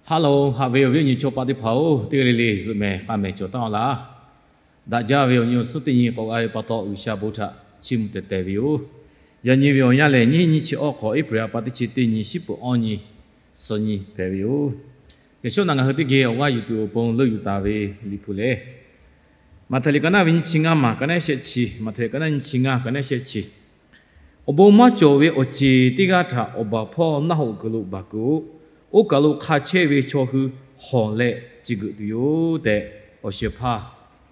Hello, haꞈ ve awˬ viˉ awˬ nyi chaw paˆ teˇ hpaˍ-oˬ, teˇ g'aˇ le le zuhꞈ mehˍ k'a mehˍ cawˬ taˍ laˇ. Daꞈ jaˇ ve awˬ nyi awˬ suhˉ teˇ nyi k'awꞈ g'a ve pa taw, G'uiˬsha bon htaꞈ chiˇ mvuh teh teh ve yoˬ. Yaꞈ nyi ve awˬ yanˇ lehˬ, nyiˇ nyiˇ chi awˇ hk'awꞈ, April ha pa teˇ chi teˇ nyi, shiˉ peuˍ awˇ nyi, suhˍ nyi hpehꞈ ve yoˬ. Yaꞈ shawˉ naꞈ ngaˬ hui teˇ geh awˬ g'aˇ yuˬ tuˬ awˬ pon leuˆ yuˬ taˍ ve Liꞈ hpu lehˬ, Maꞈhtehˍ liꞈ ka naˆ ve nyiˇ chi ngaˇ maˬ ka naˆ shehˆ chi, Maꞈhtehˍ liꞈ ka naˆ nyiˇ chi ngaˇ ka naˆ shehˆ chi. Awˬ bon maˇ cawˬ ve awˬ ceˬ teˇ g'aˇ htaꞈ awˬ baˬ hpawˇ naˆ hoꞈ kuiˬ lo baˬ kuiˬ-oˬ. Oˇ kaˬ lo hk'a chehˇ ve chaw hui hawˬ leh ciˬ geuꞈ tuˬ yoˬ tehꞈ, awˬ shehˍ hpaˇ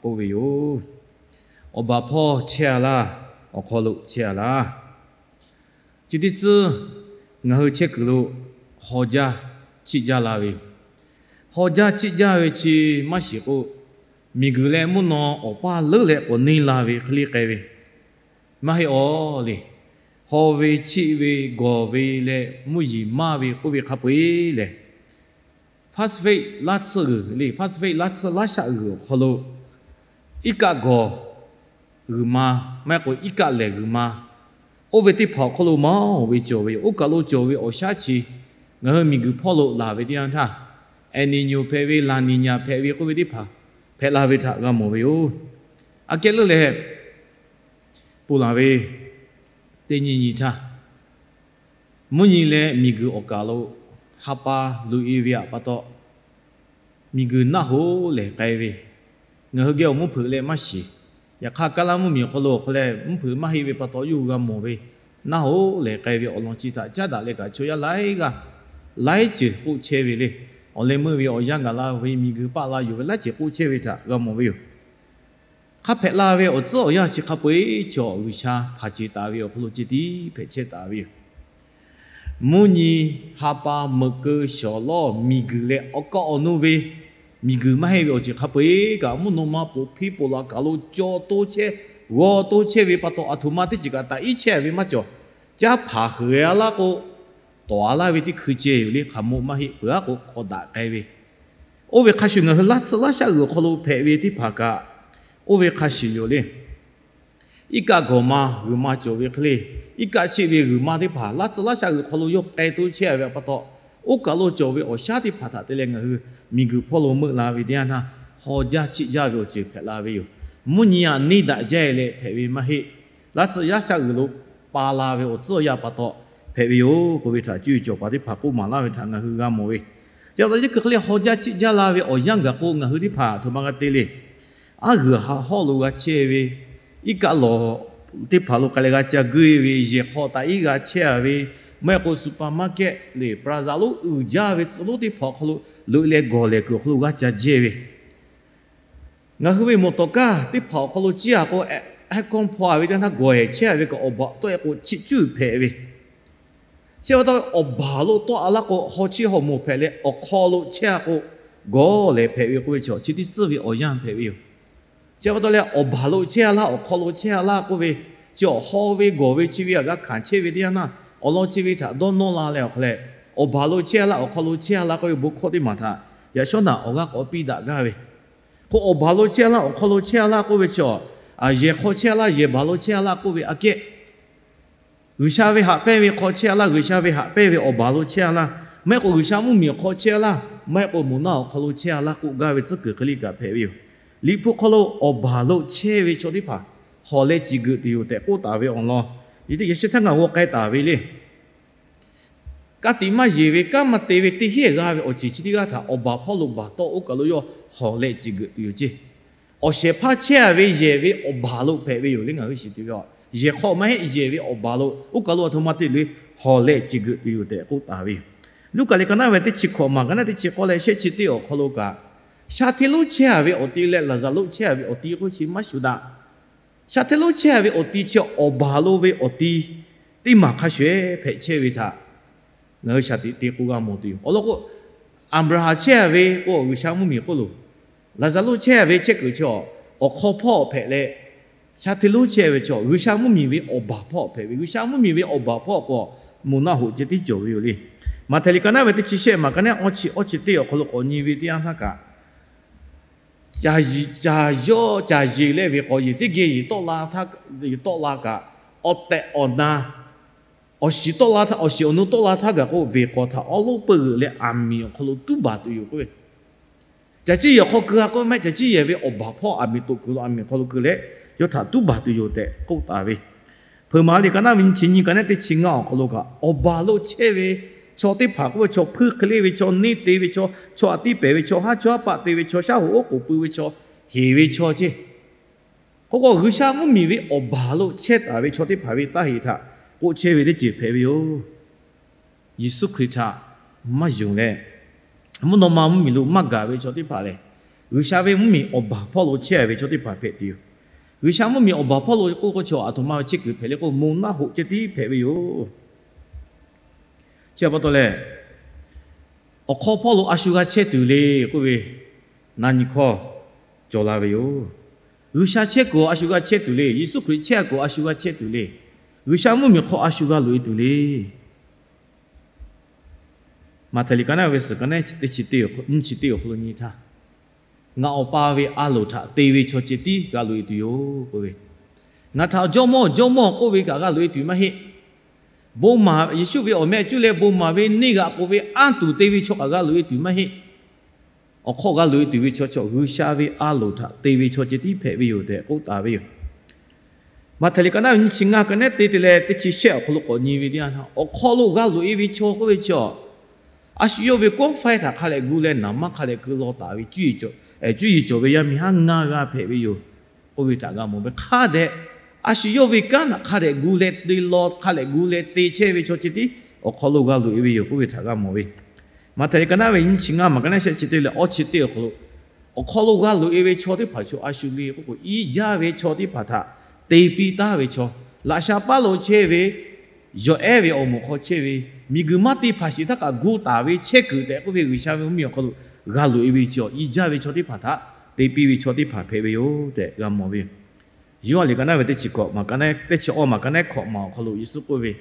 k'oˆ ve yoˬ. Awˬ baˬ hpawˇ chehˇ-a laˇ, awˬ hk'aw lo chehˇ-a laˇ. Chi teˇ tcuhˉ ngaˬ hui chehˇ kuiˬ lo haw jaˇ chiˆ jaˇ la ve yoˬ. Haw jaˇ chiˆ jaˇ ve chi maˇ shiˍ k'o, miˬguiˬ leh mvuhˇ naw awˬ paˇ leuˉ leh k'awꞈ neˇ la ve hk'e le k'ai ve maˇ heˆ-aˬ le. Haw ve, chiˆ ve, gawˬ ve leh mvuhˇ yeˬ maˇ ve k'oˆ ve hk'a peu-eˬ lehˬ, Pacific laˇ tsuhˇ g'uiˬ le, Pacific laˇ tsuhˇ laˇ shaˆ g'uiˬ awˬ hk'aw lo iˉ kaˆ gawˬ g'uiˬ ma, maˇ heˆ k'o iˉ kaˆ lehˬ g'uiˬ ma, oˇ ve teˇ hpaˍ awˬ hk'aw lo mawˬ ve cawˬ ve yoˬ. Oˇ kaˬ lo cawˬ ve awˬ shaˉ chi ngaˬ hui miˬguiˬ hpawˇ lo laˬ ve teˇ yanˇ htaˇ, El Niño hpehꞈ ve, La Niña hpehꞈ ve k'oˆ ve teˇ hpaˍ hpehꞈ la ve htaꞈ g'a mawˬ ve yoˬ. Aꞈ kehˉ leuˉ leh, ponˬ laˬ ve teˇ nyi nyi htaˇ, mvuhˇ nyi leh miˬguiˬ awˬ kaˬ lo ha pa loꞈ-e ve pa taw, miˬguiˬ naˆ hoꞈ lehˬ k'ai ve, ngaˬ hui geh awˬ mvuhˇ hpeuꞈ leh maˇ shiˍ. Yaꞈ hk'aˇ, Kaˇlaˇ mvuhˇmiˬ awˬ hk'aw lo awˬ hk'aw leh mvuhˇ hpeuꞈ maˇ heˆ ve pa taw yawˇ hui g'a mawˬ ve, naˆ hoꞈ lehˬ k'ai ve awˬ lawn chi htaꞈ caˉ daꞈ leh kaꞈ, chaw yaˇ laiˉ g'aˇ laiˉ ceuˬ k'oˆ chehˇ ve le. Awˬ leh meuˇ ve awˬ yanˇ gaˬ la ve, miˬguiˬ paˆ la yuˬ ve laiˉ ceuˬ k'oˆ chehˇ ve htaꞈ g'a mawˬ ve yoˬ. Hk'a hpehꞈ la ve awˬ tcuhˉ awˬ yanˇ chi hk'a peu-eˬ chaw G'uiˬsha hpanˍ ceˬ taˍ ve awˬ hk'aw lo ceh tiˉ hpehꞈ chehˇ taˍ ve yoˬ. Mvuhˇ nyi, ha pa, meuꞈ keu, shawˍ lawˇ, miˬguiˬ leh awˬ kaˆ awˬ nu ve miˬguiˬ maˇ heˆ ve awˬ ceuˬ hk'a peu-eˬ kaꞈ, mvuhˇ naw ma poˬ hpiˇ poˬ la kaˬ lo caw toˇ chehˇ, g'aw toˇ chehˇ ve pa taw, aˬ htoꞈ ma teˇ ceuˬ kaꞈ taꞈ iˉ chehˇ ve maˇ cawˬ. Caˉ hpanˍ heuˬ-a laˇ k'o, tawˍ-a laˇ ve teˇ hkui ceh yoˬ le. Hk'aˬ moꞈ maˇ heˆ peuˬ-a k'o, k'awꞈ daꞈ k'ai ve. Oˇ ve hk'a shuˍ ngaˬ hui laˇ tsuhˇ laˇ shaˆ g'uiˬ awˬ hk'aw lo hpehꞈ ve teˇ hpaˍ kaꞈ, oˇ ve hk'a shuˍ yoˬ le. Iˉ kaˆ gawˬ ma g'uiˬ ma cawˬ ve hk'e le, iˉ kaˆ chiˆ ve g'uiˬ ma teˇ hpaˍ laˇ tsuhˇ laˇ shaˆ g'uiˬ hk'aw lo yawˇ k'ai toˇ chehˇ ve pa taw, oˇ kaˬ lo cawˬ ve awˬ shaˉ teˇ hpaˍ htaꞈ te leh ngaˬ hui miˬguiˬ hpawˇ lo meuˆ la ve teˇ yanˇ htaˇ, haw jaˇ chiˆ jaˇ ve awˬ ceuˬ hpehꞈ la ve yoˬ. Mvuhˇ nyi aꞈ neˇ daꞈ jaˇ-e leh hpehꞈ ve maˇ heˆ. Laˇ tsuhˇ laˇ shaˆ g'uiˬ lo pa la ve awˬ tcuhˉ awˬ yanˇ pa taw hpehꞈ ve yoˬ k'oˆ ve htaꞈ cuˇ yiˍ cawˬ paˍ teˇ hpaˍ k'oˆ maˍ laˇ ve htaꞈ ngaˬ hui g'a mawˬ ve. Chi pa taw, yawˇ hui hk'e hk'e le haw jaˇ chiˆ jaˇ la ve awˬ yanˇ gaˬ k'o, ngaˬ hui teˇ hpaˍ aˬ htoꞈ ma g'a te le. Aˉ g'uiˬ haꞈ hawˉ lo g'a chehˇ ve, iˉ kaˆ lawˬ teˇ hpaˍ lo k'ai leh g'a ca guˇ-e ve, yehˬ hk'aw taꞈ iˉ g'a chehˇ-a ve, maˇ heˆ k'o supermarket le, plaza lonˉ uiˍ jaˇ ve tcuh lonˉ teˇ hpaˍ awˬ hk'aw lo loꞈ-e leh gawˬ lehˬ kuiˬ awˬ hk'aw lo g'aˇ ca jehˇ ve, ngaˬ hui ve mawˬ tawˍ kaˇ teˇ hpaˍ awˬ hk'aw lo ciˇ-a k'o, ehˉ hkawˇ hpawˇ-a ve teˇ yanˇ htaˇ gawˬ-ehˍ chehˇ-a ve kaꞈ, awˬ baˬ tawˆ-e k'o chiˆ cuˇ hpehꞈ ve. Chi pa taw, awˬ baˬ lo tawˆ-a laˇ k'o, haw chiˇ haw mawˬ hpehꞈ leh awˬ hk'aw lo chehˇ-a k'o, gawˬ lehˬ hpehꞈ ve k'oˆ ve chaw, chi teˇ tcuhˉ ve awˬ yanˇ hpehꞈ ve yoˬ. Chi pa taw leh, awˬ baˬ lo chehˇ-a laˇ, awˬ hk'aw lo chehˇ-a laˇ k'oˆ ve, chi awˬ haw ve gawˬ ve chi ve htaꞈ g'a hkanˍ chehˇ ve teˇ yanˇ htaˇ, awˬ lawn chi ve htaꞈ dawˇ nawˇ la leh awˬ hk'aw leh, awˬ baˬ lo chehˇ-a laˇ, awˬ hk'aw lo chehˇ-a laˇ k'oˆ ve bon hkawˇ teˇ maˬ htaꞈ yaꞈ shawˉ naꞈ awˬ g'aˇ k'awꞈ piˇ daꞈ gaˇ ve, k'o, awˬ baˬ lo chehˇ-a laˇ, awˬ hk'aw lo chehˇ-a laˇ k'oˆ ve chi, yehˬ hk'aw chehˇ-a laˇ, yehˬ baˬ lo chehˇ-a laˇ k'oˆ ve aꞈ kehˉ, G'uiˬsha ve haꞈ pehnˇ ve hk'aw chehˇ-a laˇ, G'uiˬsha ve haꞈ pehnˇ ve awˬ baˬ lo chehˇ-a laˇ, maˇ heˆ k'o G'uiˬsha mvuhˇmiˬ awˬ hk'aw chehˇ-a laˇ, maˇ heˆ k'o moˍ naˆ awˬ hk'aw lo chehˇ-a laˇ k'oˆ gaˇ ve tcuhˉ kuiˬ hk'e le kaꞈ hpehꞈ ve yoˬ. Liꞈ hpu hk'aw lo awˬ baˬ lo chehˇ ve chaw teˇ hpaˍ hawˬ leh ciˬ geuꞈ tuˬ yoˬ tehꞈ k'oˆ taˍ ve awˬ lawn, yaꞈ sheh htaˇ ngaˬ g'aw k'ai taˍ ve le. Ka tiꞈ maˇ yeˬ ve, kanˉ maˇ te ve, teˇ hinˉ g'aˇ ve awˬ ceuˬ chi teˇ g'aˇ htaꞈ awˬ baˬ hpawˇ lo baˬ tawˆ oˇ kaˬ lo yawˇ hawˬ leh ciˬ geuꞈ tuˬ yoˬ ceˇ. Awˬ shehˍ hpaˇ chehˇ-a ve yehˬ ve awˬ baˬ lo hpehꞈ ve yoˬ le. Ngaˬ hui shiˍ tuˬ ve, yehˬ hk'aw maˇ heˆ, yehˬ ve awˬ baˬ lo, oˇ kaˬ lo aˬ htoꞈ ma te le, hawˬ leh ciˬ geuꞈ tuˬ yoˬ tehꞈ k'oˆ taˍ ve yoˬ. Luˉkaꞈ liꞈ ka naˆ ve teˇ chi hkawꞈ maˬ ka naˆ teˇ chi k'awˇ leh shehˆ chi teˇ awˬ hk'aw lo kaꞈ, sha hteˇ lonˉ chehˇ-a ve awˬ ti leh Laˍzaˍruˆ chehˇ-a ve awˬ ti k'oˆ chi maˇ shuˍ daꞈ. Sha hteˇ lonˉ chehˇ-a ve awˬ ti chi awˬ baˬ lo ve awˬ ti teˇ maˬ hk'a shuˍ-ehˉ hpehꞈ chehˇ ve htaꞈ ngaˬ hui shaˍ tiꞈ te k'oˆ g'a mawˬ tuˬ yoˬ. Awˬ lawn k'o, Aˍbraˍhanˍ chehˇ-a ve k'o, G'uiˬsha mvuhˇmiˬ k'oˆ loˬ. Laˍzaˍruˆ chehˇ-a ve chehˇ kuiˬ chi awˬ hk'aw hpawˇ hpehꞈ leh, sha hteˇ lonˉ chehˇ ve chi G'uiˬsha mvuhˇmiˬ ve awˬ baˬ hpawˇ hpehꞈ ve. G'uiˬsha mvuhˇmiˬ ve awˬ baˬ hpawˇ k'o, moˍ naˆ hoꞈ ceh tiˉ cawˬ ve yoˬ le. Maꞈhtehˍ liꞈ ka naˆ ve teˇ chi shehˆ maˬ ka naˆ awˇ chi awˇ chi teˇ awˬ hk'aw lo k'awꞈ nyi ve teˇ yanˇ htaˇ kaꞈ, caˬ yawˇ caˬ yeˬ leh ve k'awꞈ yeˬ teˇ geh yeˬ tawˆ la htaˇ, yeˬ tawˆ la kaꞈ, awˬ tehˬ awˬ na awˬ shiˍ tawˆ la htaˇ, awˬ shiˍ awˬ nu tawˆ la htaˇ gaˬ k'o, venˇ k'awꞈ htaꞈ awˉ lawˉ peuˬ g'euꞈ leh aˬ miˍ awˬ hk'aw lo tuˉ baˬ tuˬ yoˬ k'oˆ ve. Caˬ ciˇ yehˬ hk'aw keu-a k'oˆ ve maˇ heˆ, caˬ ciˇ yehˬ ve awˬ baˬ hpawˇ aˬ miˍ toꞈ kuiˬ lo aˬ miˍ hk'aw lo keu leh, yawˇ htaꞈ tuˉ baˬ tuˬ yoˬ tehꞈ k'oˆ taˍ ve. Hpeuꞈ maˍ liꞈ ka naˉ ve nyiˇ chi nyiˇ, ka naˉ teˇ chi ngaˇ awˬ hk'aw lo kaꞈ, awˬ baˬ lo chehˇ ve chaw teˇ hpaˍ k'oˆ ve, chaw hpuiˇ hk'e le ve chaw, neˇ te ve chaw, chaw aꞈ tiˉ pehˍ ve chaw, haˉ chawˇ haˉ paˆ te ve chaw, shaˉ hoꞈ oˉ k'oˍ pui ve chaw, heˍ ve chaw ceˇ. K'o k'o, G'uiˬsha mvuhˇmiˬ ve awˬ baˬ lo chehˇ taˍ ve chaw teˇ hpaˍ ve taˇ heˍ htaꞈ k'oˆ chehˇ ve teˇ ceuˬ hpehꞈ ve yoˬ. Yeˍsuˆ Hkriꞈ htaꞈ maˇ yonˍ leh, mvuhˇ naw ma mvuhˇmiˬ lo maˇ gaˬ ve chaw teˇ hpaˍ lehˬ, G'uiˬsha ve mvuhˇmiˬ awˬ baˬ hpawˇ lo chehˇ ve chaw teˇ hpaˍ hpehꞈ tuˬ yoˬ. G'uiˬsha mvuhˇmiˬ awˬ baˬ hpawˇ lo k'oˆ k'o, chaw aˬ htoꞈ ma ve chehˇ kuiˬ hpehꞈ le k'o, moˬ naˆ hoꞈ ceh tiˉ hpehꞈ ve yoˬ. Chi pa taw lehˬ, awˬ hk'aw hpawˇ lo a shu g'a chehˇ tuˬ le k'oˆ ve, na nyi hkawˇ cawˬ la ve yoˬ. G'uiˬsha chehˇ kuiˬ a shu g'a chehˇ tuˬ le. Yeˍsuˆ Hkriꞈ chehˇ kuiˬ a shu g'a chehˇ tuˬ le. G'uiˬsha mvuhˇmiˬ hk'aw a shu g'a loꞈ-e tuˬ le. Maꞈhtehˍ liꞈ ka naˉ ve suhˍ ka naˉ teˇ chi teˇ, nyiˇ chi teˇ awˬ hk'aw lo nyi htaˇ, ngaˬ Awˬ pa ve a loˍ htaꞈ te ve chaw ceh tiˉ g'a loꞈ-e tuˬ yoˬ k'oˆ ve. Ngaˬ htaꞈ Jawˇmawˇ, Jawˇmawˇ k'oˆ ve kaꞈ g'a loꞈ-e tuˬ maˇ heˆ. Bon maˍ, Yeˍsuˆ ve awˬ meh cuˇ leh bon maˍ ve neˇ g'aꞈ k'oˍ ve anˇ tuˬ te ve chaw kaꞈ g'a loꞈ-e tuˬ maˇ heˆ. Awˬ hk'aw g'a loꞈ-e tuˬ ve chaw, chaw G'uiˬsha ve a loˍ htaꞈ te ve chaw ceh tiˉ hpehꞈ ve yoˬ tehꞈ k'oˆ taˍ ve yoˬ. Maꞈhtehˍ liꞈ ka naˉ ve nyiˇ chi ngaˇ ka naˉ teˇ te leh teˇ chi shehˆ awˬ hk'aw lo k'awꞈ nyi ve teˇ yanˇ htaˇ, awˬ hk'aw lo g'a loꞈ-e ve chaw k'oˆ ve chi, a shu yawˇ ve kawˆ faiˇ htaꞈ hk'a dehꞈ gu leh naˍ manˇ hk'a dehꞈ keu law taˍ ve cuˇ yiˍ cawˬ ve yaˇ miˇ haˉ ngaˇ g'aˇ hpehꞈ ve yoˬ k'oˆ ve htaꞈ g'a mawˬ ve hk'a dehꞈ, a shu yawˇ ve kanˉ htaꞈ hk'a dehꞈ gu leh te law, hk'a dehꞈ gu leh te chehˇ ve chaw ceh tiˉ awˬ hk'aw lo g'a loꞈ-e ve yoˬ k'oˆ ve htaꞈ g'a mawˬ ve. Maꞈhtehˍ liꞈ ka naˉ ve nyiˇ chi ngaˇ maˬ ka naˉ shehˆ chi teˇ leh awˇ chi teˇ awˬ hk'aw lo, awˬ hk'aw lo g'a loꞈ-e ve chaw teˇ hpaˍ chaw a shu le k'oˆ k'o, iˉ jaˇ ve chaw teˇ hpaˍ htaꞈ te piˇ taˍ ve chaw, laꞈ sha paˉ lo chehˇ ve yawˬ ehˉ ve awˬ moˍ hk'aw chehˇ ve, miˬguiˬ maˇ te hpaˍ shiˍ htaˇ kaꞈ gu taˍ ve chehˇ kuiˬ tehꞈ k'oˆ ve G'uiˬsha ve mvuhˇmiˬ awˬ hk'aw lo g'a loꞈ-e ve chi, iˉ jaˇ ve chaw teˇ hpaˍ htaꞈ te piˇ ve chaw teˇ hpaˍ hpehꞈ ve yoˬ tehꞈ g'a mawˬ ve yoˬ. Yoˇhanˬ liꞈ ka naˉ ve teˇ chi hkawꞈ maˬ ka naˉ, teˇ chi awˇ maˬ ka naˉ hkawꞈ maˬ awˬ hk'aw lo Yeˍsuˆ k'oˆ ve,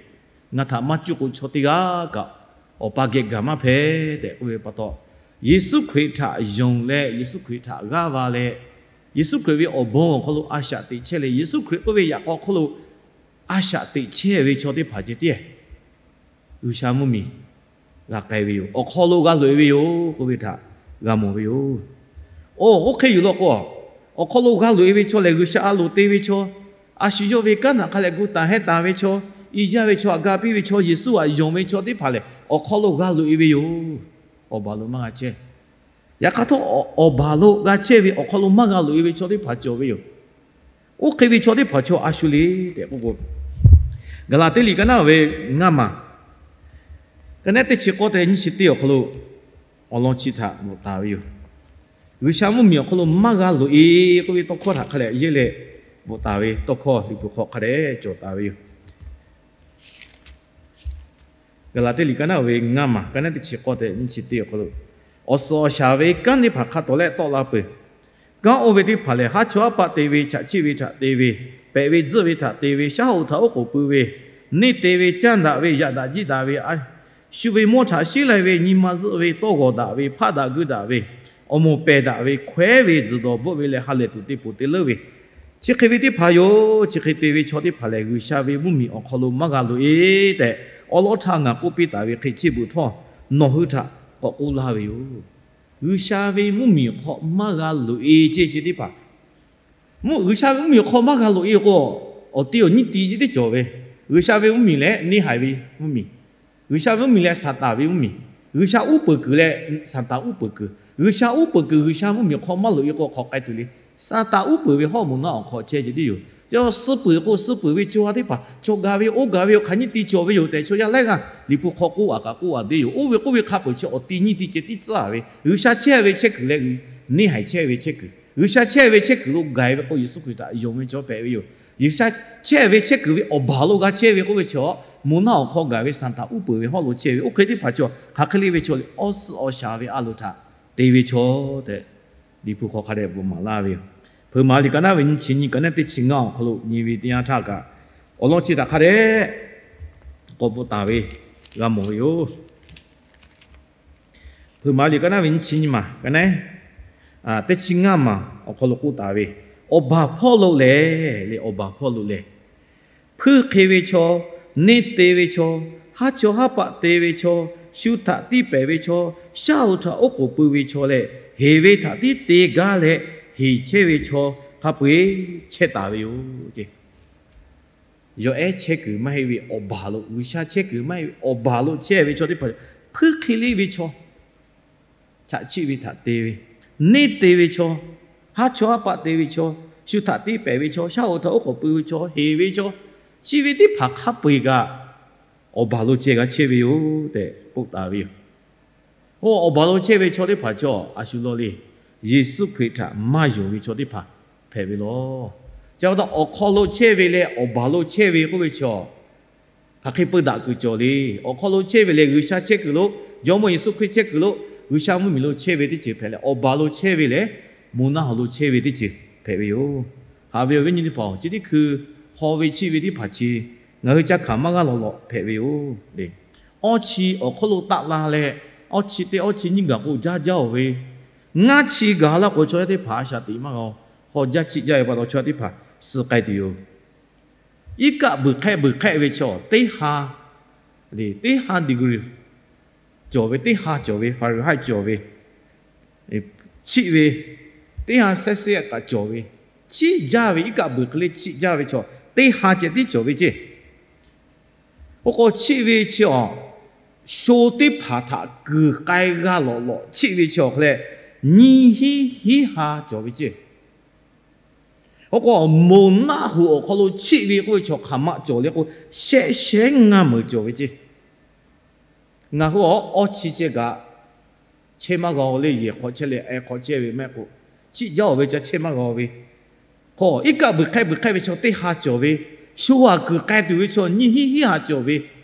Ngaˬ htaꞈ maˇ cuˇ k'o chaw teˇ g'aˇ kaꞈ Awˬ pa geh gaˬ maˇ hpehꞈ tehꞈ k'oˆ ve pa taw, Yeˍsuˆ Hkriꞈ htaꞈ yonˍ leh Yeˍsuˆ Hkriꞈ htaꞈ g'aˇ va leh, Yeˍsuˆ Hkriꞈ ve awˬ bon awˬ hk'aw lo a shaꞈ teꞈ chehˇ leh Yeˍsuˆ Hkriꞈ k'oˆ ve yaꞈ k'aw hk'oˆ lo a shaꞈ teꞈ chehˇ ve chaw teˇ hpaˍ ceh tiˉ G'uiˬsha mvuhˇmiˬ g'a k'ai ve yoˬ. Awˬ hk'aw lo g'a loꞈ-e ve yoˬ k'oˆ ve htaꞈ g'a mawˬ ve yoˬ. Oˇ, oˇ hk'e yuˬ law k'o, awˬ hk'aw lo g'a loꞈ-e ve chaw lehˬ, G'uiˬsha a loˍ te ve chaw, a shu yawˇ ve kanˉ htaꞈ hk'a lehꞈ gu taˍ hehnˇ taˍ ve chaw, iˉ jaˇ ve chaw, aꞈ ga piˇ ve chaw, Yeˍsuˆ htaꞈ yonˍ ve chaw teˇ hpaˍ lehˬ, awˬ hk'aw lo g'a loꞈ-e ve yoˬ. Awˬ baˬ lo maˇ g'a chehˇ. Yaꞈ hk'aˇ htawˇ, awˬ baˬ lo g'a chehˇ ve awˬ hk'aw lo maˇ g'a loꞈ-e ve chaw teˇ hpaˍ cawˬ ve yoˬ. Oˇ hk'e ve chaw teˇ hpaˍ chaw a shu le tehꞈ k'oˆ k'o, Gaˍlaˍtiˆ liꞈ ka naˉ ve ngaˇ maˬ ka naˉ teˇ chi k'awˇ te nyiˇ chi teˇ awˬ hk'aw lo awˬ lawn chi htaꞈ bvuhꞈ taˍ ve yoˬ. G'uiˬsha mvuhˇmiˬ awˬ hk'aw lo maˇ g'a loꞈ-e k'oˆ ve tawˇ hkawˇ htaꞈ hk'a dehꞈ yehˇ leh bvuhꞈ taˍ ve tawˇ hkawˇ Liꞈ hpu hk'aw hk'a dehꞈ cawˬ taˍ ve yoˬ. Gaˍlaˍtiˆ liꞈ ka naˉ ve ngaˇ maˬ ka naˉ teˇ chi k'awˇ te nyiˇ chi teˇ awˬ hk'aw lo, awˬ suhˍ awˬ shaˍ ve kanˉ teˇ hpaˍ hk'a tawˍ leh tawˆ la peuˬ. Kanˉ oˇ ve teˇ hpaˍ lehˬ, haˉ chawˇ haˉ paˆ te ve, chaꞈ chiˆ ve htaꞈ te ve, pehꞈ ve tzuhˆ ve htaꞈ te ve, shaˉ hoꞈ htaꞈ oˉ k'oˍ pui ve, neˇ te ve, caˇ daꞈ ve, yaꞈ daꞈ jiˆ daꞈ ve, shu ve mawˇ htaꞈ sheˉ lai ve, nyi ma zuhˆ ve, tawˇ g'awˬ daꞈ ve, hpaˆ daꞈ guiˇ daꞈ ve, awˬ moˍ pehˬ daꞈ ve, hkawehˉ ve, tzuhˬ dawˬ bvuhˆ ve leh ha lehˬ tuˬ te poˬ te leuˉ ve, chi hk'e ve teˇ hpaˍ yoˬ. Chi hk'e te ve chaw teˇ hpaˍ lehˬ, G'uiˬsha ve mvuhˇmiˬ awˬ hk'aw lo maˇ g'a loꞈ-e tehꞈ, awˉ lawˉ htaˇ ngaˬ k'oˆ piˇ taˍ ve hk'e, chi beuꞈ htawˇ nawˬ hui htaꞈ k'awꞈ k'oˆ laˇ ve yoˬ. G'uiˬsha ve mvuhˇmiˬ hk'aw maˇ g'a loꞈ-e ceh ceh teˇ hpaˍ, mvuhˇ G'uiˬsha ve mvuhˇmiˬ awˬ hk'aw maˇ g'a loꞈ-e k'o, awˬ ti awˬ nyiˇ ti ceh tiˉ cawˬ ve. G'uiˬsha ve mvuhˇmiˬ lehˬ neˇ haiˬ ve mvuhˇmiˬ. G'uiˬsha ve mvuhˇmiˬ lehˬ Saˍtanˍ ve mvuhˇmiˬ. G'uiˬsha uˉ peunˍ kuiˬ leh Saˍtanˍ uˉ peunˍ kuiˬ. G'uiˬsha uˉ peunˍ kuiˬ G'uiˬsha mvuhˇmiˬ hk'aw maˇ loꞈ-e k'o, hk'aw k'ai tuˬ le. Saˍtanˍ uˉ peunˍ ve hawˉ moˍ naˆ awˬ hk'aw chehˇ ceh tiˉ yoˬ. Chi suh peuˬ k'o, suh peuˬ ve chaw teˇ hpaˍ, chaw gaˬ ve, oˇ gaˬ ve, awˬ hk'aˬ nyiˇ ti cawˬ ve yoˬ tehꞈ, chaw yaˇ laiˉ g'aˇ Liꞈ hpu hk'aw k'oˆ a kaꞈ k'oˆ a deˇ yoˬ. Oˇ ve k'oˆ ve hk'a peuˬ chi awˬ ti nyiˇ ti ceh tiˉ tcuhˉ ve, G'uiˬsha chehˇ ve chehˇ kuiˬ leh neˇ haiˬ chehˇ ve chehˇ kuiˬ. G'uiˬsha chehˇ ve chehˇ kuiˬ lo gaˬ ve k'o, Yeˍsuˆ Hkriꞈ htaꞈ yonˍ ve chaw hpehꞈ ve yoˬ. G'uiˬsha chehˇ ve chehˇ kuiˬ ve awˬ baˬ lo g'a chehˇ ve k'oˆ ve chi, moˍ naˆ awˬ hk'aw gaˬ ve Saˍtanˍ uˉ peunˍ ve hawˉ lo chehˇ ve, oˇ hk'e teˇ hpaˍ chaw hk'aˬ hk'e le ve chaw lehˬ, awˉ suhˍ awˬ shaˍ ve a loˍ htaꞈ te ve chaw tehꞈ, Liꞈ hpu hk'aw hk'a dehꞈ bvuhꞈ maˍ laˇ ve yoˬ. Hpeuꞈ maˍ liꞈ ka naˉ ve nyiˇ chi nyiˇ ka naˉ teˇ chi ngaˇ awˬ hk'aw lo nyi ve teˇ yanˇ htaˇ kaꞈ, awˬ lawn chi htaꞈ hk'a dehꞈ k'awꞈ bvuhꞈ taˍ ve g'a mawˬ ve yoˬ. Hpeuꞈ maˍ liꞈ ka naˉ ve nyiˇ chi nyiˇ maˬ ka naˉ teˇ chi ngaˇ maˬ awˬ hk'aw lo k'oˆ taˍ ve, awˬ baˬ hpawˇ lo lehˬ le, awˬ baˬ hpawˇ lo lehˬ, hpuiˇ hk'e ve chaw, Neˇ te ve chaw, haˉ chawˇ haˉ paˆ te ve chaw, shu htaꞈ tiˇ pehˍ ve chaw, shaˉ hoꞈ htaꞈ oˉ k'oˍ pui ve chaw leh, heˍ ve htaꞈ tiˉ te gaˇ leh heˍ chehˇ ve chaw hk'a peu-eˬ chehˇ taˍ ve yoˬ. Yawˬ ehˉ chehˇ kuiˬ maˇ heˆ ve awˬ baˬ lo, G'uiˬsha chehˇ kuiˬ maˇ heˆ ve awˬ baˬ lo chehˇ ve chaw teˇ hpaˍ, hpuiˉ hk'e leˇ ve chaw, chaꞈ chiˆ ve htaꞈ te ve, neˇ te ve chaw, haˉ chawˇ haˉ paˆ te ve chaw, shu htaꞈ tiˇ pehˍ ve chaw, shaˉ hoꞈ htaꞈ oˉ k'oˍ pui ve chaw, heˍ ve chaw, chi ve teˇ hpaˍ hk'a peu-eˬ kaꞈ awˬ baˬ lo ceh g'a chehˇ ve yoˬ tehꞈ k'oˆ taˍ ve yoˬ. Oˇ awˬ baˬ lo chehˇ ve chaw teˇ hpaˍ cawˬ a shu law le, Yeˍsuˆ Hkriꞈ htaꞈ maˇ yonˍ ve chaw teˇ hpaˍ hpehꞈ ve law. Chi pa taw awˬ hk'aw lo chehˇ ve leh awˬ baˬ lo chehˇ ve k'oˆ ve chaw, hk'aˬ hk'e peu daꞈ kuiˬ cawˬ le. Awˬ hk'aw lo chehˇ ve lehˬ, G'uiˬsha chehˇ kuiˬ lo, Jawˇmawˇ Yeˍsuˆ Hkriꞈ chehˇ kuiˬ lo, G'uiˬsha mvuhˇmiˬ lo chehˇ ve teˇ ceuˬ hpehꞈ leh, awˬ baˬ lo chehˇ ve lehˬ, moˬ naˆ hoꞈ lo chehˇ ve teˇ ceuˬ hpehꞈ ve yoˬ. Haꞈ ve awˬ viˉ nyi teˇ hpaˍ-oˬ, chi teˇ hkui haw ve chiˆ ve teˇ hpaˍ chi ngaˬ hui ca hkanˍ maˇ g'a lawꞈ lawꞈ hpehꞈ ve yoˬ le. Awˇ chi awˬ hk'oˆ lo taˆ la leh, awˇ chi teˇ awˇ chi nyiˇ gaˬ k'o jaˇ jaˇ-oˬ ve, ngaˇ chi gaˬ la k'o chaw yaˇ teˇ hpaˍ a shaꞈ teꞈ maˇ g'a-oˬ, haw jaˇ chiˆ jaˇ ve pa taw chaw yaˇ teˇ hpaˍ suh k'ai tuˬ yoˬ. Iˉ kaˆ beuˬ hk'ehˆ beuˬ hk'ehˆ ve chaw teˇ ha, teˇ ha degree cawˬ ve, teˇ ha cawˬ ve, Fahrenheit cawˬ ve, chiˆ ve, teˇ ha Celsius kaꞈ cawˬ ve, chiˆ jaˇ ve, iˉ kaˆ beuˬ hk'e le chiˆ jaˇ ve chaw teˇ ha ceh tiˉ cawˬ ve ceˇ. Oˇ k'o chiˆ ve chi awˬ sho teˇ hpaˍ htaꞈ kuiˬ k'ai g'a lawꞈ lawꞈ chiˆ ve chi awˬ hk'e leh, nyiˇ hinˉ hinˉ ha cawˬ ve ceˇ. Oˇ k'o moˬ naˆ hoꞈ awˬ hk'aw lo chiˆ ve k'oˆ ve chaw hk'aˬ ma cawˬ le k'o, shehˆ shehˉ ngaˇ meunˍ cawˬ ve ceˇ. Ngaˬ hui awˬ awˇ chi ceh kaꞈ chehˇ maˇ g'a-oˬ le, yehˬ hk'aw chehˇ leh ehˉ hk'aw chehˇ ve mehˆ k'o, chiˆ jaˇ-oˬ ve ca chehˇ maˇ g'a-oˬ ve. Hk'o iˉ kaˆ beuˬ hk'ehˆ beuˬ hk'ehˆ ve chaw teˇ ha cawˬ ve, sho ha kuiˬ k'ai tuˬ ve chaw nyiˇ hinˉ hinˉ ha cawˬ ve,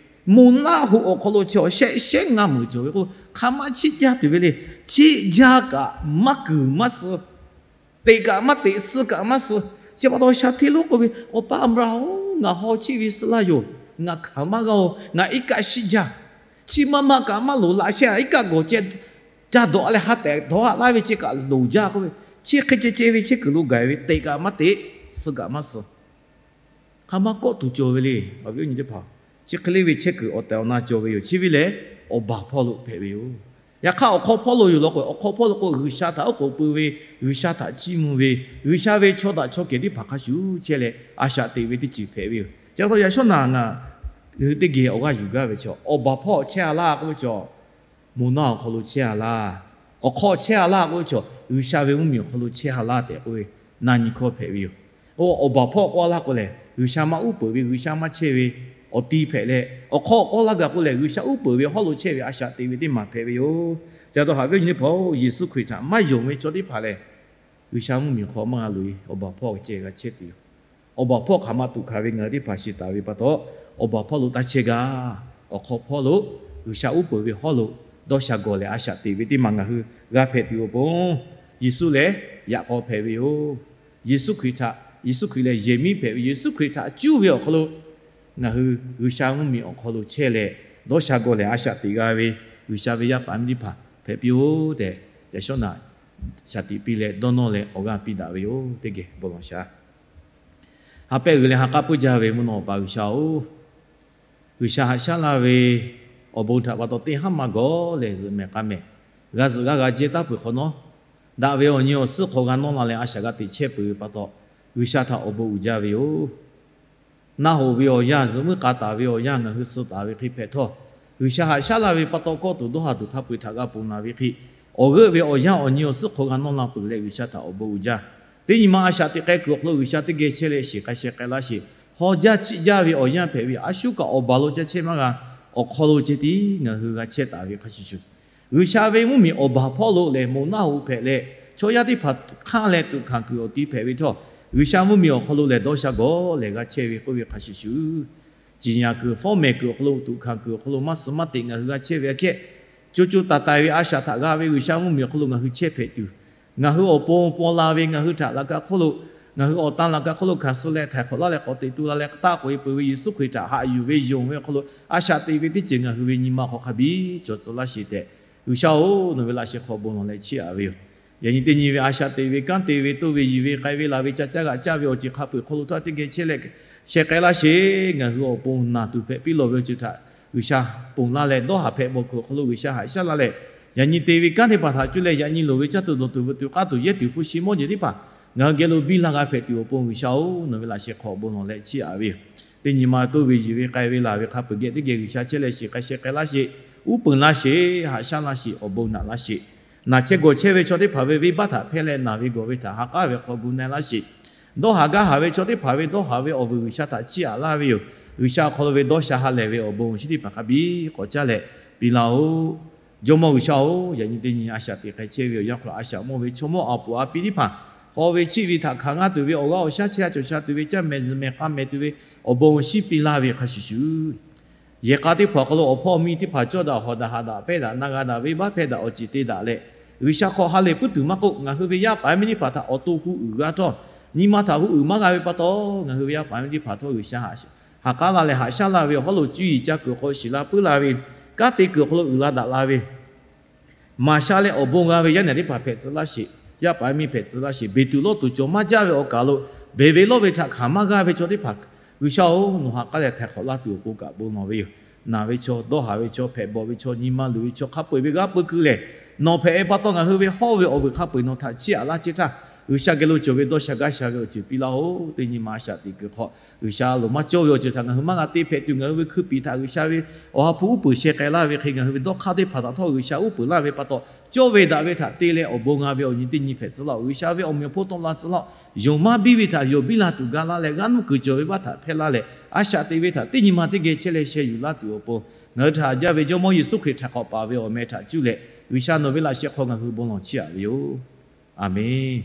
moˬ naˆ hoꞈ awˬ hk'aw lo chi awˬ shehˆ shehˉ ngaˇ meunˍ cawˬ ve k'o, hk'aˬ ma chiˆ jaˇ tuˬ ve le. Chiˆ jaˇ kaꞈ maˇ kuiˬ maˇ suh, teꞈ kaꞈ maˇ teꞈ, suh kaꞈ maˇ suh. Chi pa taw sha hteˇ lonˉ k'oˆ ve, Awˬ pa Aˍbraˍhanˍ-oˬ, ngaˬ haw chiˆ ve suh laˇ yoˬ. Ngaˬ hkanˍ maˇ g'a-oˬ. Ngaˬ iˉ kaˆ shiˆ jaˇ. Chi ma ma kaꞈ maˇ loˍ laꞈ sheh, iˉ kaˆ gawˬ ceh ca dawꞈ leh ha tehꞈ dawˇ haꞈ laˇ ve ceh kaꞈ loˍ jaˇ k'oˆ ve, chi hk'e ceh ceh ve chehˇ kuiˬ lo gaˬ ve, teꞈ kaꞈ maˇ teꞈ, suh kaꞈ maˇ suh. Hk'aˬ ma kawˆ tuˬ cawˬ ve le, awˬ viˉ awˬ nyi teˇ hpaˍ. Chi hk'e le ve chehˇ kuiˬ awˬ tehˬ awˬ na cawˬ ve yoˬ. Chi ve lehˬ, awˬ baˬ hpawˇ lo hpehꞈ ve yoˬ. Yaꞈ hk'aˇ awˬ hk'aw hpawˇ lo yoˬ law k'o, awˬ hk'aw hpawˇ lo k'o G'uiˬsha htaꞈ oˉ k'oˍ pui ve, G'uiˬsha htaꞈ chiˇ mvuh ve, G'uiˬsha ve chaw htaꞈ chaw kehˬ teˇ hpaˍ hk'a shuˍ chehˇ leh a shaꞈ teꞈ ve teˇ ceuˬ hpehꞈ ve yoˬ. Chi pa taw yaꞈ shawˉ naˬ ngaˬ hui teˇ geh awˬ g'aˇ yuˬ gaˇ ve chaw, awˬ baˬ hpawˇ chehˇ a laˇ k'oˆ ve chaw, moˬ naˆ awˬ hk'aw lo chehˇ a laˇ, awˬ hk'aw chehˇ a laˇ k'oˆ ve chaw, G'uiˬsha ve mvuhˇmiˬ awˬ hk'aw lo chehˇ a laˇ tehꞈ k'oˆ ve na nyi hkawˇ hpehꞈ ve yoˬ. Oˇ awˬ baˬ hpawˇ k'oˆ a laˇ k'o lehˬ, G'uiˬsha maˇ uˉ peunˍ ve, G'uiˬsha maˇ chehˇ ve awˬ ti hpehꞈ leh, awˬ hk'aw k'oˆ laˇ gaˬ k'o lehˬ, G'uiˬsha uˉ peunˍ ve hawˉ lo chehˇ ve a shaꞈ teꞈ ve teˇ maˬ hpehꞈ ve yoˬ. Chi pa taw haꞈ ve nyi teˇ hpaˍ-oˬ, Yeˍsuˆ Hkriꞈ htaꞈ maˇ yonˍ ve chaw teˇ hpaˍ lehˬ, G'uiˬsha mvuhˇmiˬ awˬ hk'aw maˇ g'a loꞈ-e, awˬ baˬ hpawˇ ceh g'a chehˇ tuˬ yoˬ. Awˬ baˬ hpawˇ hk'aˬ ma tuꞈ hkanˍ ve ngaˬ hui teˇ hpaˍ shiˍ taˍ ve pa taw, awˬ baˬ hpawˇ lo taˇ chehˇ gaˇ. Awˬ hk'aw hpawˇ lo, G'uiˬsha uˉ peunˍ ve hawˉ lo dawˇ sha gawˬ leh a shaꞈ teꞈ ve teˇ maˬ ngaˬ hui g'a hpehꞈ tuˬ awˬ pon, Yeˍsuˆ lehˬ yaꞈ k'aw hpehꞈ ve yoˬ. Yeˍsuˆ Hkriꞈ htaꞈ, Yeˍsuˆ Hkriꞈ lehˬ yehˬ miˉ hpehꞈ ve, Yeˍsuˆ Hkriꞈ htaꞈ cuˇ ve awˬ hk'aw lo ngaˬ hui G'uiˬsha mvuhˇmiˬ awˬ hk'aw lo chehˇ leh dawˇ sha gawˬ lehˬ a shaꞈ teꞈ g'a ve G'uiˬsha ve yaˇ paˍ miˇ teˇ hpaˍ hpehꞈ piˇ-oˆ tehꞈ, yaꞈ shawˉ naˬ shaˍ tiꞈ piˇ leh dawˇ nawˇ leh awˬ g'aˇ piˇ daꞈ ve yoˬ. Teˇ geh bon lawˬ shaˍ. Ha pehˇ g'uiˬ leh ha k'aˉ puiˉ jaˇ ve mvuhˇ naw awˬ pa G'uiˬsha-oˬ, G'uiˬsha haꞈ shaˉ laˇ ve awˬ bon htaꞈ pa taw teˇ haˉ maˇ gawˬ lehˬ, zuhꞈ mehˍ k'a mehˍ g'a zuhꞈ g'a g'a jehˇ taˉ peuˬ hk'awꞈ nawˉ, daꞈ ve awˬ nyi awˬ suhˉ hk'aw g'a nawˇ la leh a shaꞈ g'a teꞈ chehˇ peuˬ ve pa taw, G'uiˬsha htaꞈ awˬ bon uiˍ jaˇ ve yoˬ. Naˆ hoꞈ ve awˬ yanˇ, zuhꞈ muiˉ k'a taˍ ve awˬ yanˇ ngaˬ hui suh taˍ ve hk'e hpehꞈ htawˇ, G'uiˬsha haꞈ shaˉ laˇ ve pa taw kawˆ tuˬ dawˇ ha tuˬ hk'a peu-eˬ htaꞈ g'a ponˬ laˬ ve hk'e, awˬ g'euˆ ve awˬ yanˇ awˬ nyi awˬ suhˉ hk'aw g'a nawˇ la peuˬ leh G'uiˬsha htaꞈ awˬ bon uiˍ jaˇ. Teˇ nyi ma a shaꞈ teꞈ k'ai kuiˬ awˬ hk'aw lo G'uiˬsha teˇ geh chehˇ leh shiˍ k'ai sheh k'ai laˇ sheˍ. Haw jaˇ chiˆ jaˇ ve awˬ yanˇ hpehꞈ ve, a shuˉ kaꞈ awˬ baˬ lo ca chehˇ maˇ g'a. Awˬ hk'aw lo ceh tiˉ ngaˬ hui g'a chehˇ taˍ ve hk'a shuˍ shuˍ, G'uiˬsha ve mvuhˇmiˬ awˬ baˬ hpawˇ lo lehˬ moˬ naˆ hoꞈ hpehꞈ leh, chaw yaˇ teˇ hpaˍ hk'anˇ leh tuꞈ hkanˍ kuiˬ awˬ ti hpehꞈ ve htawˇ, G'uiˬsha mvuhˇmiˬ awˬ hk'aw lo lehˬ dawˇ sha gawˬ lehˬ g'a chehˇ ve k'oˆ ve hk'a shuˍ shuˍ, ciˍ yanˍ kuiˬ fawˉ mehˍ kuiˬ awˬ hk'aw lo, tuꞈ hkanˍ kuiˬ awˬ hk'aw lo maˇ suh maˇ teꞈ ngaˬ hui g'a chehˇ ve aꞈ kehˉ, co co taiˍ taiˍ ve a shaꞈ htaꞈ g'a ve G'uiˬsha mvuhˇmiˬ awˬ hk'aw lo ngaˬ hui chehˇ hpehꞈ tuˬ, ngaˬ hui awˬ pon paw la ve ngaˬ hui htaꞈ laꞈ ka hk'oˆ lo, ngaˬ hui awˬ tan laꞈ ka hk'oˆ lo hkanˍ suh leh htaiˍ hk'awꞈ laˇ leh k'awꞈ teꞈ tu la leh k'aˉ taˆ k'oꞈ e peuˬ ve Yeˍsuˆ Hkriꞈ htaꞈ haꞈ yuˬ ve yonˍ ve awˬ hk'aw lo a shaꞈ teꞈ ve teˇ ceuˬ ngaˬ hui ve nyi ma hk'aw hk'a biˇ cawˬ tcuh laˇ sheˍ tehꞈ, G'uiˬsha-oˬ, nawˬ ve laꞈ sheh hk'aw bon lawˬ leh chiˇ aꞈ ve yoˬ. Yaꞈ nyi teˇ nyi ve a shaꞈ teꞈ ve, kanˉ te ve, toˇ ve, yiˬ ve, k'ai ve, laˬ ve, ca caˇ g'aꞈ caˇ ve awˬ ceuˬ hk'a peu-eˬ hk'aw lo htawˇ teˇ geh chehˇ leh, Sheh k'ai laˇ sheˍ. Ngaˬ hui awˬ pon naˬ tuˬ hpehꞈ piˇ lawˬ ve awˬ ceuˬ htaꞈ G'uiˬsha ponˬ laˇ leh, dawˇ haˍ hpehꞈ bawˬ kuiˬ awˬ hk'aw lo G'uiˬsha haꞈ shaˉ laˇ leh, yaꞈ nyi te ve kanˉ teˇ hpaˍ htaꞈ cuˇ leh yaꞈ nyi loˍ ve caˇ tuˬ dawˬ tuˬ veuꞈ tuˬ k'aˉ tuˬ yehˇ tuˬ hpu shi mawˇ jeˬ teˇ hpaˍ ngaˬ hui geh lo biˇ laˇ g'a hpehꞈ tuˬ awˬ pon G'uiˬsha-oˬ, nawˬ ve laꞈ sheh hk'aw awˬ bon lawˬ leh chiˇ aꞈ ve yoˬ. Teˇ nyi ma toˇ ve yiˬ ve k'ai ve laˬ ve hk'a peuˬ geh teˇ geh G'uiˬsha chehˇ leh shiˍ k'ai sheh k'ai laˇ sheˍ. Uˉ peunˍ laˇ sheˍ. Haꞈ shaˉ laˇ sheˍ. Awˬ bon naꞈ laˇ sheˍ. Naˬ chehˇ gawˬ chehˇ ve chaw teˇ hpaˍ ve venˇbaˆ htaꞈ hpehˇ leh naˬ ve gawˬ ve htaꞈ ha k'aˉ ve hk'aw gu na-e laˇ sheˍ. Dawˇ haˍ gaˇ haˍ ve chaw teˇ hpaˍ ve dawˇ haˍ ve awˬ vuiˬ G'uiˬsha htaꞈ chiˇ aꞈ laˇ ve yoˬ. G'uiˬsha awˬ hk'aw lo ve dawˇ sha ha lehˬ ve awˬ bon awˬ shinˉ teˇ hpaˍ hk'a biˇ k'awꞈ caˇ leh piˇ laˇ-oˆ. Jawˇmawˇ G'uiˬsha-oˬ, yaꞈ nyi teˇ nyi a shaꞈ teꞈ k'ai chehˇ ve awˬ yanˇ hk'aw lo a shaꞈ mawˇ ve chaw mawˇ a puˍ a pi teˇ hpaˍ, haw ve chiˆ ve htaꞈ hkanˍ g'aˇ tuˬ ve awˬ g'aˇ awˬ shaˉ chehˇ a cawˬ sha tuˬ ve caˇ mehˍ zuhˬ mehˍ k'a mehˍ tuˬ ve awˬ bon awˬ shinˉ piˇ laˇ ve hk'a shuˍ shuˍ, yehˬ k'a teˇ hpaˍ awˬ hk'aw lo awˬ hpawˇ awˬ miˇ teˇ hpaˍ cawˇ daꞈ hawˍ daꞈ haꞈ daꞈ pehˇ daꞈ na g'a daꞈ venˇbaˆ hpehˇ daꞈ awˬ ceˬ te daꞈ leh, G'uiˬsha hk'aw ha lehˬ puiˉ tuˬ maˇ k'oˆ, ngaˬ hui ve yaˇ paˍ yaˇ miˇ teˇ hpaˍ htaꞈ awˬ to hu uiˍ g'a htawˇ, nyi ma htaꞈ hu uiˍ maˇ g'a ve pa taw, ngaˬ hui ve yaˇ paˍ yaˇ miˇ teˇ hpaˍ htawˇ G'uiˬsha haꞈ k'aˉ laˇ leh haꞈ shaˉ laˇ ve awˬ hawˉ lo cuˇ yiˍ ca kuiˬ awˬ hk'aw lo shiˍ la puiˉ la ve, kanˉ te kuiˬ awˬ hk'aw lo uiˍ la daꞈ la ve maˍ sha leh awˬ bon g'a ve yaˇ nehˬ teˇ hpaˍ hpehꞈ tcuh laˇ sheˍ. Yaˇ paˍ yaˇ miˇ hpehꞈ tcuh laˇ sheˍ. Beˬ tuˬ lawˇ tuˬ cawˬ maˇ jaˇ ve awˬ kaˬ lo, beˬ ve lawˇ ve htaꞈ hkanˍ maˇ g'aˇ ve chaw teˇ hpaˍ, G'uiˬsha-oˬ, nawˬ ha k'aˉ leh htaiˍ hk'awꞈ laˇ tuˬ awˬ pon kaꞈ bon lawˬ ve yoˬ. Naˬ ve chaw, dawˇ haˍ ve chaw, hpehꞈ bawˬ ve chaw, nyi ma luˬ ve chaw hk'a peu-eˬ ve g'aˇ peu kuiˬ lehˬ, nawˬ hpehꞈ ve pa taw ngaˬ hui ve hawˇ ve awˬ vuiˬ hk'a peu-eˬ nawˬ htaꞈ chiˇ aꞈ laˇ chehˇ htaˇ, G'uiˬsha geh lo cawˬ ve dawˇ sha gaˇ sha ve awˬ ceuˬ piˇ laˇ-oˆ. Teˇ nyi ma a shaꞈ teꞈ kuiˬ hk'aw, G'uiˬsha loˍ maˇ cawˇ ve awˬ ceuˬ htaꞈ ngaˬ hui maˇ g'a te hpehꞈ tuˬ, ngaˬ hui ve hkui piˍ htaꞈ G'uiˬsha ve awˬ ha hpu uˉ peunˍ sheh k'ai laˇ ve hk'e, ngaˬ hui ve dawˇ hk'aˇ teˇ hpaˍ htaꞈ htawˇ G'uiˬsha uˉ peunˍ laˇ ve pa taw, cawˇ ve daꞈ ve htaꞈ te leh awˬ bon g'a ve awˬ nyi teˇ nyi hpehꞈ tcuh laˇ-oˆ. G'uiˬsha ve awˬ meꞈ awˬ hponˇ tawˆ la tcuh laˇ-oˆ. Yonˍ maˇ biˇ ve htaꞈ yonˍ biˇ la tuˬ ga laˇ leh, g'aˇ nuˇ kuiˬ cawˬ ve baˆ htaꞈ hpehˇ laˇ leh, a shaꞈ teꞈ ve htaꞈ teˇ nyi ma teˇ geh chehˇ leh sheh yuˬ laˇ tuˬ awˬ pon, ngaˬ hui htaꞈ haꞈ jaˇ ve Jawˇmawˇ Yeˍsuˆ Hkriꞈ htaiˍ hk'awꞈ paˍ ve awˬ meh htaꞈ cuˇ leh, G'uiˬsha nawˬ ve laꞈ sheh hk'aw ngaˬ hui bon lawˬ chiˇ aꞈ ve yoˬ. A menˬ.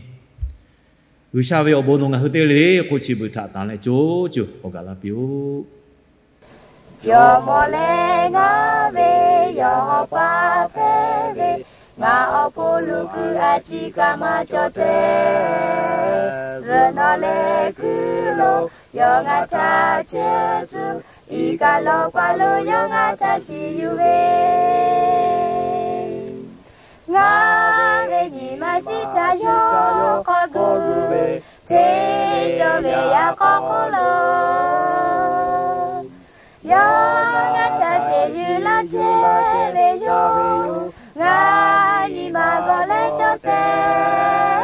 G'uiˬsha ve awˬ bon nawˬ ngaˬ hui te le k'o, chi beuꞈ htaꞈ tanˬ leh co co awˬ gaˬ la piˇ-oˆ. Jawˇmawˇ leh ngaˬ ve yawˇ pa hpehꞈ ve, ngaˬ awˬ hpon lo kuiˬ a ciˉ kaꞈ maˇ cawˬ tehꞈ, zuhꞈ nawˉ leh kuiˬ lo yawˇ ngaˬ htaꞈ chehˇ tcuh. Iˉ kaˆ lawˬ paˍ lo yawˇ ngaˬ htaꞈ shiˍ yuˬ ve, ngaˬ ve nyi ma ciˉ htaꞈ yawˇ k'awꞈ gu ve, hteˇ cawˇ ve yaꞈ k'aw hk'oˆ lo yawˇ ngaˬ htaꞈ shiˍ yuˬ laˇ chehˇ ve yoˬ. Ngaˬ nyi ma g'awˬ leh cawˇ tehꞈ,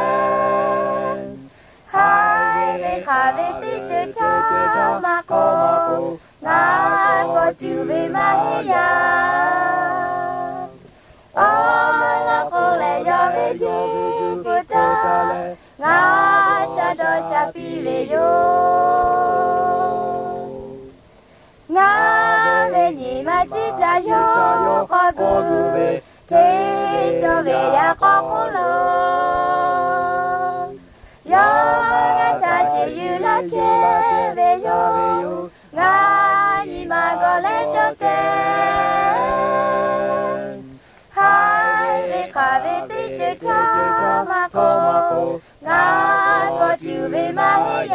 haiˬ ve hk'aˬ ve teˇ ceuˬ htaꞈ maˇ k'oˆ, ngaˬ k'awꞈ tuˬ ve maˇ heˆ yaˇ. Awˬ lawn k'o lehˬ, yawˇ ve juˇ pui htaꞈ ngaˬ ca dawˇ sha piˇ ve yoˬ. Ngaˬ ve nyi ma ciˉ htaꞈ yawˇ k'awꞈ gu ve, hteˇ cawˇ ve yaꞈ k'aw hk'oˆ lo yawˇ ngaˬ htaꞈ shiˍ yuˬ laˇ chehˇ ve yoˬ. Ngaˬ nyi ma g'awˬ leh cawˇ tehꞈ, haiˬ ve hk'aˬ ve teˇ ceuˬ htaꞈ maˇ k'oˆ, ngaˬ k'awꞈ tuˬ ve maˇ heˆ yaˇ.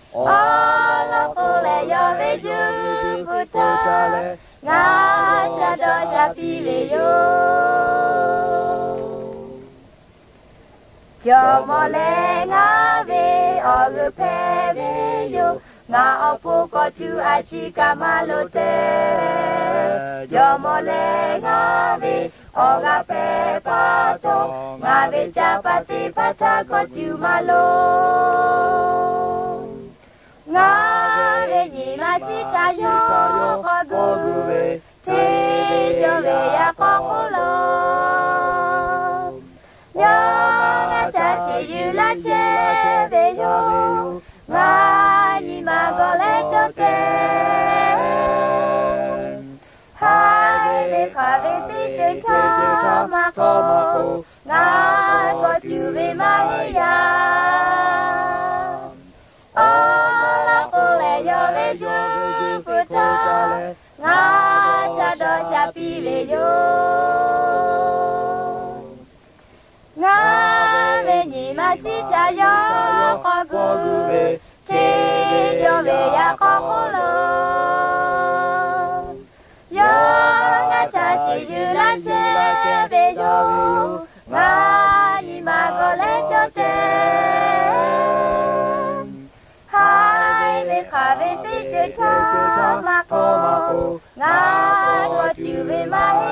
Awˬ lawn k'o lehˬ, yawˇ ve juˇ pui htaꞈ ngaˬ ca dawˇ sha piˇ ve yoˬ. Jawˇmawˇ leh ngaˬ ve awˬ g'euˆ hpehꞈ ve yoˬ. Ngaˬ awˬ pon k'awꞈ tuˬ a ciˉ kaꞈ maˇ loˍ tehꞈ, jawˇmawˇ leh ngaˬ ve awˬ g'aˇ hpehꞈ pa taw, ngaˬ ve caˇ pa teˇ hpaˍ htaꞈ k'awꞈ tuˬ maˇ loˍ. Ngaˬ ve nyi ma ciˉ htaꞈ yawˇ k'awꞈ gu ve, hteˇ cawˇ ve yaꞈ k'aw hk'oˆ lo yawˇ ngaˬ htaꞈ shiˍ yuˬ laˇ chehˇ ve yoˬ. Ngaˬ nyi ma g'awˬ leh cawˇ tehꞈ, haiˬ ve hk'aˬ ve teˇ ceuˬ htaꞈ maˇ k'oˆ, ngaˬ k'awꞈ tuˬ ve maˇ heˆ yaˇ. Awˬ lawn k'o lehˬ, yawˇ ve juˇ pui htaꞈ ngaˬ ca dawˇ sha piˇ ve yoˬ. Ngaˬ ve nyi ma ciˉ htaꞈ yawˇ k'awꞈ gu ve, hteˇ cawˇ ve yaꞈ k'aw hk'oˆ lo yawˇ ngaˬ htaꞈ shiˍ yuˬ laˇ chehˇ ve yoˬ. Ngaˬ nyi ma g'awˬ leh cawˇ Chaw maˇ k'awꞈ, ngaˬ k'awꞈ cuˬ ve maˇ